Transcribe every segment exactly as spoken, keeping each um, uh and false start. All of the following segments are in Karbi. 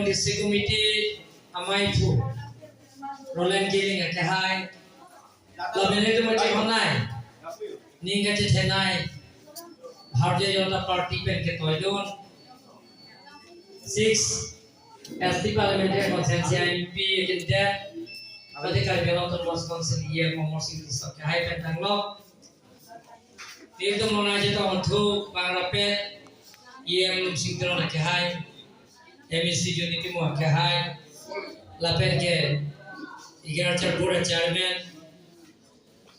District Committee amei aphu Roland Killing akehai, lapen itum kachinghonnei, ning kachethenei Bharatiya Janata Party pen ketoidun six S T Parliamentary Constituency M P candidate, mate Karbi Anglong Autonomous Council E M Amarsing Tisso akehai pen tanglo. Nelitum along chetongthu bang rapet E M Singh Teron akehai, M A C Joni Timung akehai, lapen ke Agriculture Board Chairman,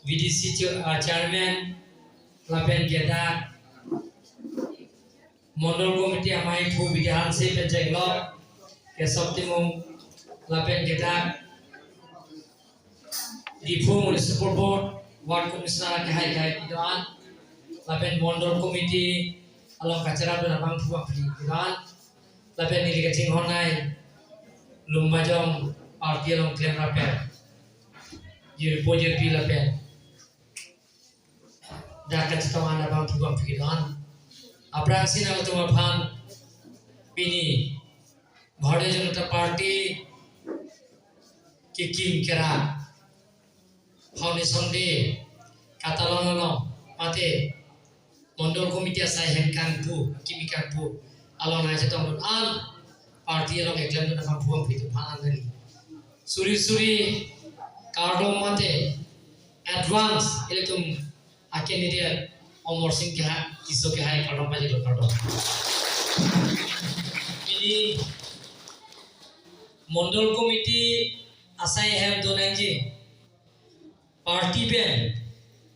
V D C Chair-, ah, Chairman, lapen ke dak Mondol Committee amei aphu Bidya Hanse pen chenglo, Kesop Timung, lapen ke dak Diphu Municipal Board, Ward Commissioner akehai akehai kedo-an, lapen Mondol Committee along kacharapdun abangphu abangphi kedo-an, lapen neli kachinghonnei Lumbajong party along klem rapet, jirpo jirpi lapen dak kachetong an abangphu abangphi kedo-an. Aphrangsi nangtum aphan pini Bharatiya Janata Party kekim kerak Foundation Day katalon along mate Mondol Committee asai hem kangpu, kimi kangpu along nangchetongdun an party along keklemdun abangphu abangphi atum aphan neli suri suri kardom mate advance ilitum a candidate Amarsing kehai, Tisso kehai kardom pajirlo, kardom. Pini Mondol Committee asai hem donangji party pen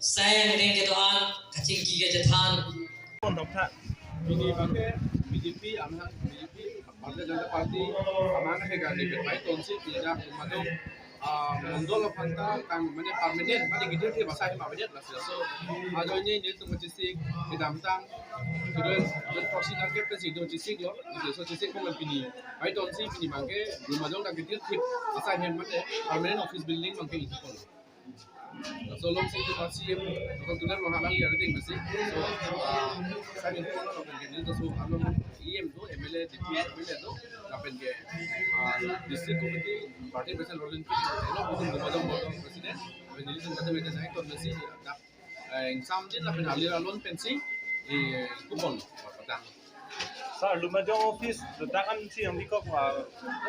sai angdeng kedo-an kachingki kachethan. Pini abangke B J P amahang, B J P Bharatiya Janata Party amahang ke gari ke pai tonsi pini dak Lumbajong, ah, Mondol aphan ta tang mane permanent mane kedir thip asai hem avedet lasi. So ajoine nelitum kachisik kedamtang kedun proxy nangkep pensi do chisiklo. So chisik pon pini pai tonsi pini abangke Lumbajong dak kedir thip asai hem mane permanent office building abangke isi pon. So along si itu C E M, kalau tunan mau halang ya, ada yang masih. So, ah, saya ingin kalau kalau begini, so along E M do, M L A, D P, M L A do, lapen ke, ah, District Committee, Party President Roland Killing, along bukan Lumbajong Board President, lapen nelitum kata beda saya ikut masih, dak, eh, yang samjin lapen halir alon pensi, eh, kupon, patang. Sir, Lumbajong office, dak an si yang dikok, ah,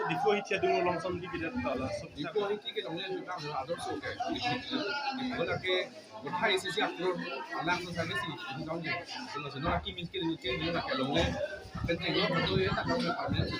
Diphu hithi adung along som di bidat ta laso. Diphu hithi ke longle bang ador so ke. Diphu lake uthai isi si akur alang so sage si dong ke. Sino sino laki mis ke ke ke lake longle. Penting lo betul ya tak longle permanent.